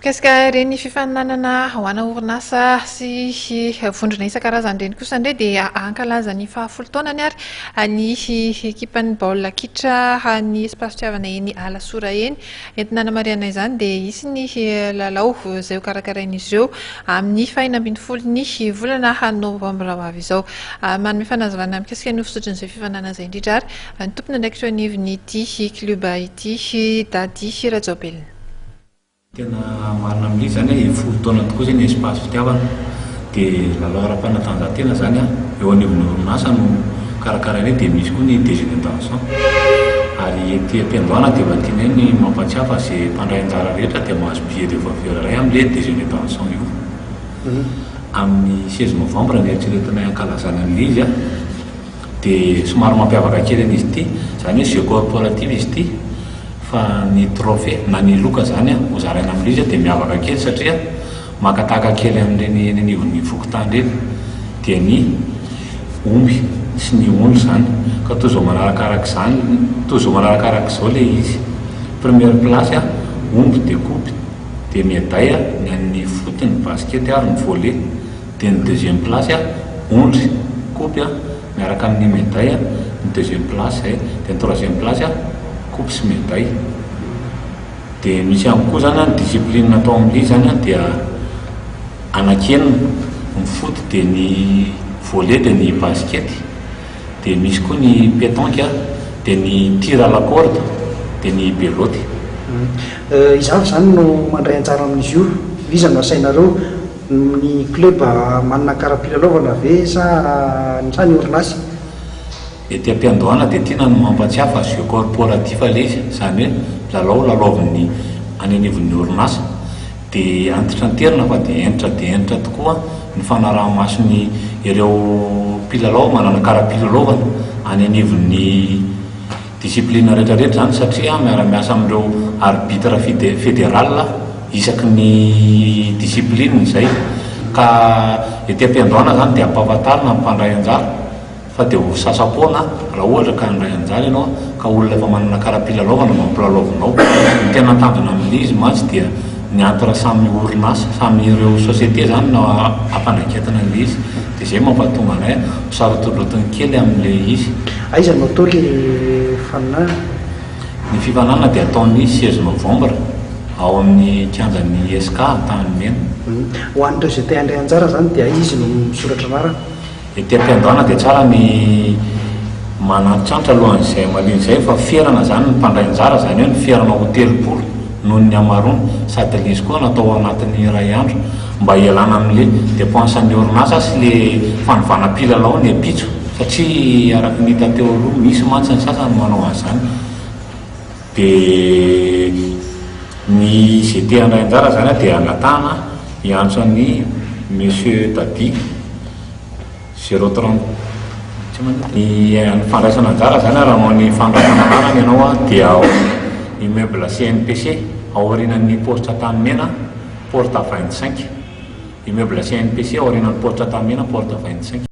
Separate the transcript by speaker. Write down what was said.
Speaker 1: Mikasika ireny fifaninanana ho ana orinasa sy vondrona isan-karazany ireny kosa indray dia hankalaza ny fahafolo taonany ary ny ekipan'ny baolina kitra ny Espace Fitiavana eny Alasora eny. Entina hanamarihana izany dia hisy ny lalao izay hokarakarain'izy ireo amin'ny fahenina ambin'ny folo ny volana novambra ho avy izao. Manome fanazavana mikasika ny ho fizotran'izay fifaninanana izay indrindra ary ny tompon'andraikitra eo anivon'ity klioba ity, Dady Rajaobelina.
Speaker 2: Tena marina amin'ilay izy zany hoe 10 taona tokoa zay ny Espace Fitiavana, dia lalao ara-panatanjahantena zany eo anivon'ny orinasa no karakarainay, dia misy koa ny déjeuner dansant. Ary ety am-piandohana dia mba tianay ny mampatsiahy fa zay mpandray anjara rehetra dia mahazo billet de faveur iray amin'ilay déjeuner dansant io. Amin'ny 16 novembre ny eritreretinay ankalazana an'ilay izy, dia somary mampiavaka kely an'izy ity zany hoe jeu corporatif izy ity, fa ny trophée na ny loka zany ho zaraina amin'ilay izy dia miavaka kely satria makataka kely amin'ireny eny anivon'ny fokontany ireny, dia ny omby sy ny ondry zany. Ka toy izao manarakaraka izany, toy izao manarakaraka izao ilay izy: première place omby, dia coupe, dia médaille ny an'ny foot, ny basket ary ny volley, dia ny deuxième place ondry, coupe miaraka amin'ny médaille, ny deuxième place zay, dia ny troisième place coupe sy médaille. Dia misy ihany koa zany ny discipline atao amin'ilay izy zany dia anankenina: ny foot, dia ny volley, dia ny basket, dia misy koa ny pétanque, dia ny tir à la corde, dia ny belote.
Speaker 3: Izany zany no mandray anjara amin'izy io. Iza no asainareo? Ny club manana kara-pilalaovana ve sa ny orinasy?
Speaker 2: Ety am-piandohana dia tiana ny mampatsiahy fa jeu corporatif ilay izy, izany hoe lalao lalaovin'ny any anivon'ny orinasa, dia antitranterina fa dia hentitra dia hentitra tokoa ny fanaraha-masony ireo mpilalao manana kara-pilalaovana any anivon'ny discipline rehetrarehetra zany, satria miara-miasa amin'ireo arbitre fédéral isaky ny discipline izay. Ka ety am-piandohana zany dia ampahafantarina ny mpandray anjara fa dia ho sasa-poana raha ohatra ka handray anjara ianao ka olona efa manana kara-pilalaovana mampilalaovinao. Ny tena tanjona amin'ilay izy mantsy dia ny entre samy orinasa, samy ireo société zany no ampandraiketana an'ilay izy, dia zay mampatonga anay misarotondrotony kely amin'ilay izy.
Speaker 3: Aiza no atao le faninana?
Speaker 2: Ny fifaninanana dia ataony 16 novembre ao amin'ny kianjan'ny ISK Antanimena.
Speaker 3: Ho an'ireo izay te handray anjara zany dia izy no misoratra anarana?
Speaker 2: Ety am-piandohana dia tsara ny manantrantra alohan'izay amaliny izay fa ferana zany ny mpandray anjara, zany hoe ny ferana ho 30 noho ny hamaroana, sady le izy koa natao ao anatin'ny iray andro mba hialana amin'le dépense ny orinasa sy le fanovana mpilalao ny ampitso, satria araka ny hita teo aloha misy mantsy ny sasany manao an'izany. Dia ny zay te handray anjara zany dia angatahana hiantso an'i monsieur Dadi 030. Ny fandraisana anjara zany, raha manao ny fandraisana anarana ianao dia ao immeuble CNPC aorianan'ny poste Antanimena, porte 25, immeuble CNPC aorianan'ny poste Antanimena, porte 25.